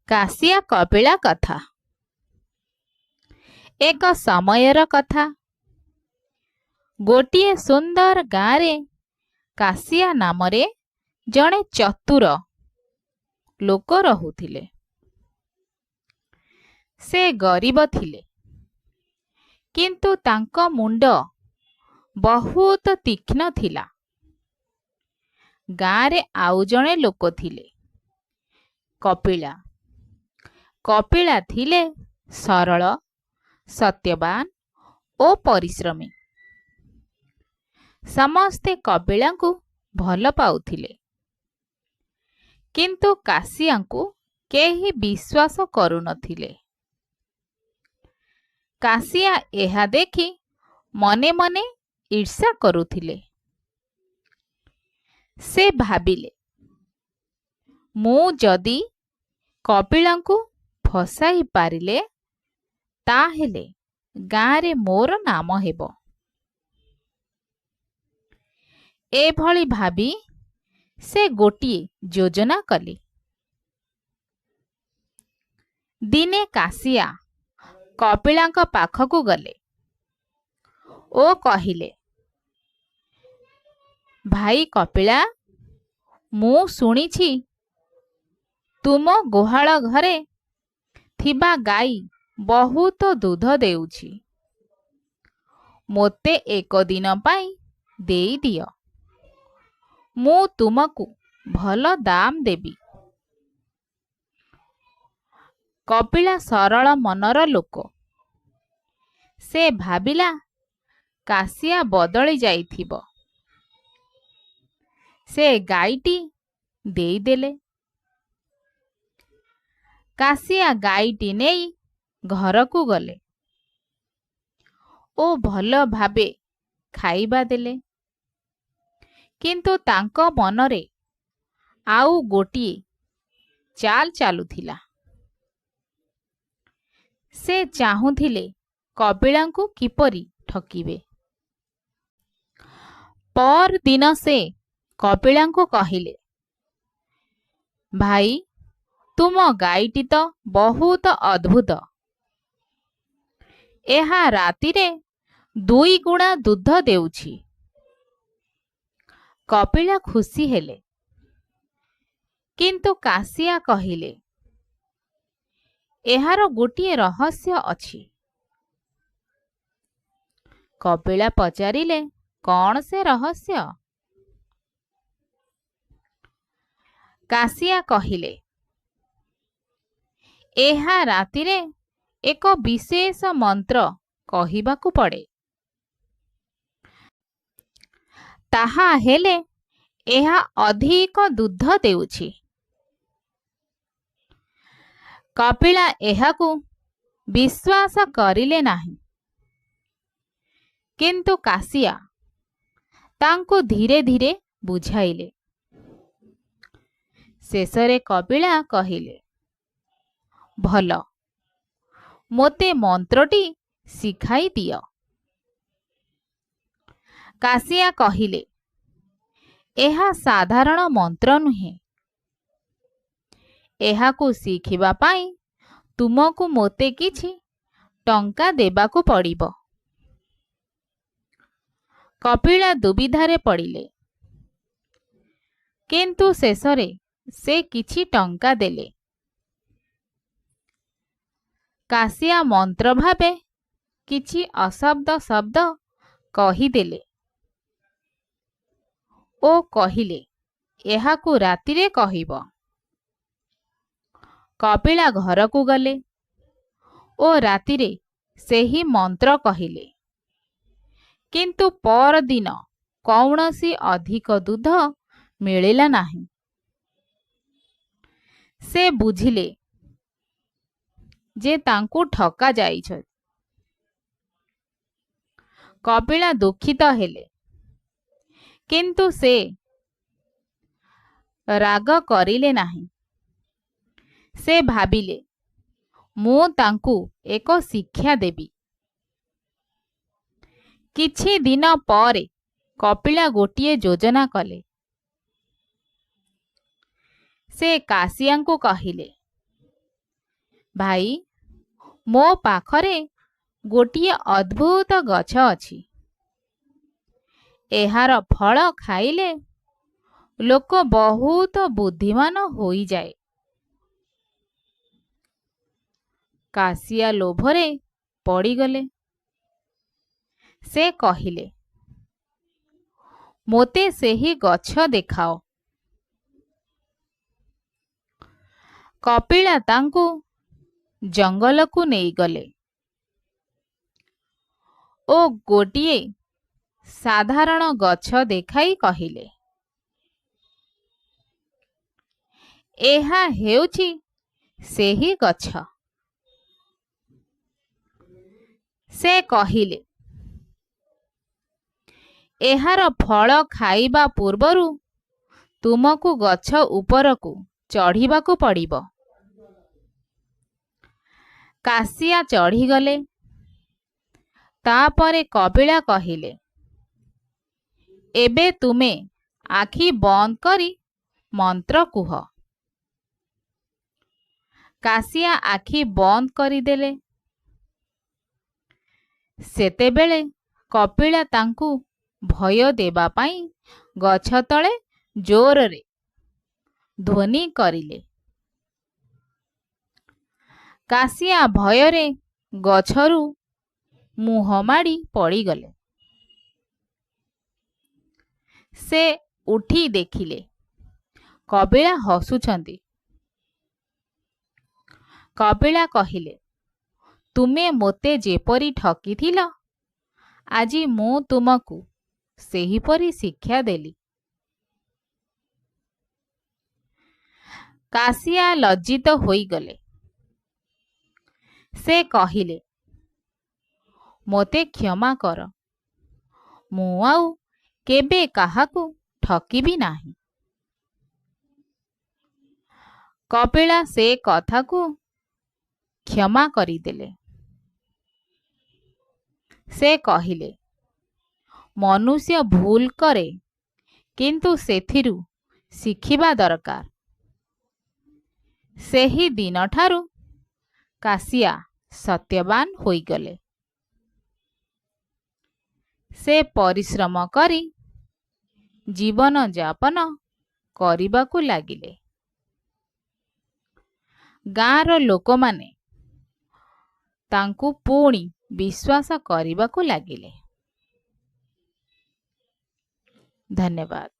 କାଶିଆ କପିଳା କଥା। ଏକ ସମୟର କଥା, ଗୋଟିଏ ସୁନ୍ଦର ଗାଁରେ କାଶିଆ ନାମରେ ଜଣେ ଚତୁର ଲୋକ ରହୁଥିଲେ। ସେ ଗରିବ ଥିଲେ, କିନ୍ତୁ ତାଙ୍କ ମୁଣ୍ଡ ବହୁତ ତୀକ୍ଷ୍ଣ ଥିଲା। ଗାଁରେ ଆଉ ଜଣେ ଲୋକ ଥିଲେ, କପିଳା। କପିଳା ଥିଲେ ସରଳ, ସତ୍ୟବାନ ଓ ପରିଶ୍ରମୀ। ସମସ୍ତେ କପିଳାଙ୍କୁ ଭଲ ପାଉଥିଲେ, କିନ୍ତୁ କାଶିଆଙ୍କୁ କେହି ବିଶ୍ୱାସ କରୁନଥିଲେ। କାଶିଆ ଏହା ଦେଖି ମନେ ମନେ ଈର୍ଷା କରୁଥିଲେ। ସେ ଭାବିଲେ, ମୁଁ ଯଦି କପିଳାଙ୍କୁ ଫସାଇ ପାରିଲେ, ତାହେଲେ ଗାଁରେ ମୋର ନାମ ହେବ। ଏଭଳି ଭାବି ସେ ଗୋଟିଏ ଯୋଜନା କଲେ। ଦିନେ କାଶିଆ କପିଳାଙ୍କ ପାଖକୁ ଗଲେ ଓ କହିଲେ, ଭାଇ କପିଳା, ମୁଁ ଶୁଣିଛି ତୁମ ଗୁହାଳ ଘରେ ଥିବା ଗାଈ ବହୁତ ଦୁଧ ଦେଉଛି। ମୋତେ ଏକ ଦିନ ପାଇଁ ଦେଇଦିଅ, ମୁଁ ତୁମକୁ ଭଲ ଦାମ ଦେବି। କପିଳା ସରଳ ମନର ଲୋକ। ସେ ଭାବିଲା କାଶିଆ ବଦଳି ଯାଇଥିବ। ସେ ଗାଈଟି ଦେଇଦେଲେ। କାଶିଆ ଗାଈଟି ନେଇ ଘରକୁ ଗଲେ ଓ ଭଲ ଭାବେ ଖାଇବା ଦେଲେ। କିନ୍ତୁ ତାଙ୍କ ମନରେ ଆଉ ଗୋଟିଏ ଚାଲ ଚାଲୁଥିଲା। ସେ ଚାହୁଁଥିଲେ କପିଳାଙ୍କୁ କିପରି ଠକିବେ। ପରଦିନ ସେ କପିଳାଙ୍କୁ କହିଲେ, ଭାଇ, ତୁମ ଗାଈଟି ତ ବହୁତ ଅଦ୍ଭୁତ। ଏହା ରାତିରେ ଦୁଇଗୁଣା ଦୁଧ ଦେଉଛି। କପିଳା ଖୁସି ହେଲେ, କିନ୍ତୁ କାଶିଆ କହିଲେ, ଏହାର ଗୋଟିଏ ରହସ୍ୟ ଅଛି। କପିଳା ପଚାରିଲେ, କଣ ସେ ରହସ୍ୟ? କାଶିଆ କହିଲେ, ଏହା ରାତିରେ ଏକ ବିଶେଷ ମନ୍ତ୍ର କହିବାକୁ ପଡ଼େ। ତାହା ହେଲେ ଏହା ଅଧିକ ଦୁଧ ଦେଉଛି। କପିଳା ଏହାକୁ ବିଶ୍ୱାସ କରିଲେ ନାହିଁ, କିନ୍ତୁ କାଶିଆ ତାଙ୍କୁ ଧୀରେ ଧୀରେ ବୁଝାଇଲେ। ଶେଷରେ କପିଳା କହିଲେ, ଭଲ, ମୋତେ ମନ୍ତ୍ରଟି ଶିଖାଇ ଦିଅ। କାଶିଆ କହିଲେ, ଏହା ସାଧାରଣ ମନ୍ତ୍ର ନୁହେଁ। ଏହାକୁ ଶିଖିବା ପାଇଁ ତୁମକୁ ମୋତେ କିଛି ଟଙ୍କା ଦେବାକୁ ପଡ଼ିବ। କପିଳା ଦୁବିଧାରେ ପଡ଼ିଲେ, କିନ୍ତୁ ଶେଷରେ ସେ କିଛି ଟଙ୍କା ଦେଲେ। କାଶିଆ ମନ୍ତ୍ର ଭାବେ କିଛି ଅଶବ୍ଦ ଶବ୍ଦ କହିଦେଲେ ଓ କହିଲେ, ଏହାକୁ ରାତିରେ କହିବ। କପିଳା ଘରକୁ ଗଲେ ଓ ରାତିରେ ସେହି ମନ୍ତ୍ର କହିଲେ, କିନ୍ତୁ ପରଦିନ କୌଣସି ଅଧିକ ଦୁଧ ମିଳିଲା ନାହିଁ। ସେ ବୁଝିଲେ ଯେ ତାଙ୍କୁ ଠକା ଯାଇଛି। କପିଳା ଦୁଃଖିତ ହେଲେ, କିନ୍ତୁ ସେ ରାଗ କରିଲେ ନାହିଁ। ସେ ଭାବିଲେ, ମୁଁ ତାଙ୍କୁ ଏକ ଶିକ୍ଷା ଦେବି। କିଛି ଦିନ ପରେ କପିଳା ଗୋଟିଏ ଯୋଜନା କଲେ। ସେ କାଶିଆଙ୍କୁ କହିଲେ, ଭାଇ, ମୋ ପାଖରେ ଗୋଟିଏ ଅଦ୍ଭୁତ ଗଛ ଅଛି। ଏହାର ଫଳ ଖାଇଲେ ଲୋକ ବହୁତ ବୁଦ୍ଧିମାନ ହୋଇଯାଏ। କାଶିଆ ଲୋଭରେ ପଡ଼ିଗଲେ। ସେ କହିଲେ, ମୋତେ ସେହି ଗଛ ଦେଖାଅ। କପିଳା ତାଙ୍କୁ ଜଙ୍ଗଲକୁ ନେଇଗଲେ ଓ ଗୋଟିଏ ସାଧାରଣ ଗଛ ଦେଖାଇ କହିଲେ, ଏହା ହେଉଛି ସେହି ଗଛ। ସେ କହିଲେ, ଏହାର ଫଳ ଖାଇବା ପୂର୍ବରୁ ତୁମକୁ ଗଛ ଉପରକୁ ଚଢ଼ିବାକୁ ପଡ଼ିବ। କାଶିଆ ଚଢ଼ିଗଲେ। ତାପରେ କପିଳା କହିଲେ, ଏବେ ତୁମେ ଆଖି ବନ୍ଦ କରି ମନ୍ତ୍ର କୁହ। କାଶିଆ ଆଖି ବନ୍ଦ କରିଦେଲେ। ସେତେବେଳେ କପିଳା ତାଙ୍କୁ ଭୟ ଦେବା ପାଇଁ ଗଛ ତଳେ ଜୋରରେ ଧ୍ୱନି କରିଲେ। କାଶିଆ ଭୟରେ ଗଛରୁ ମୁହଁ ମାଡ଼ି ପଡ଼ିଗଲେ। ସେ ଉଠି ଦେଖିଲେ କପିଳା ହସୁଛନ୍ତି। କପିଳା କହିଲେ, ତୁମେ ମୋତେ ଯେପରି ଠକିଥିଲ, ଆଜି ମୁଁ ତୁମକୁ ସେହିପରି ଶିକ୍ଷା ଦେଲି। କାଶିଆ ଲଜ୍ଜିତ ହୋଇଗଲେ। ସେ କହିଲେ, ମୋତେ କ୍ଷମା କର, ମୁଁ ଆଉ କେବେ କାହାକୁ ଠକିବି ନାହିଁ। କପିଳା ସେ କଥାକୁ କ୍ଷମା କରିଦେଲେ। ସେ କହିଲେ, ମନୁଷ୍ୟ ଭୁଲ କରେ, କିନ୍ତୁ ସେଥିରୁ ଶିଖିବା ଦରକାର। ସେହି ଦିନଠାରୁ କାଶିଆ ସତ୍ୟବାନ ହୋଇଗଲେ। ସେ ପରିଶ୍ରମ କରି ଜୀବନଯାପନ କରିବାକୁ ଲାଗିଲେ। ଗାଁର ଲୋକମାନେ ତାଙ୍କୁ ପୁଣି ବିଶ୍ୱାସ କରିବାକୁ ଲାଗିଲେ। ଧନ୍ୟବାଦ।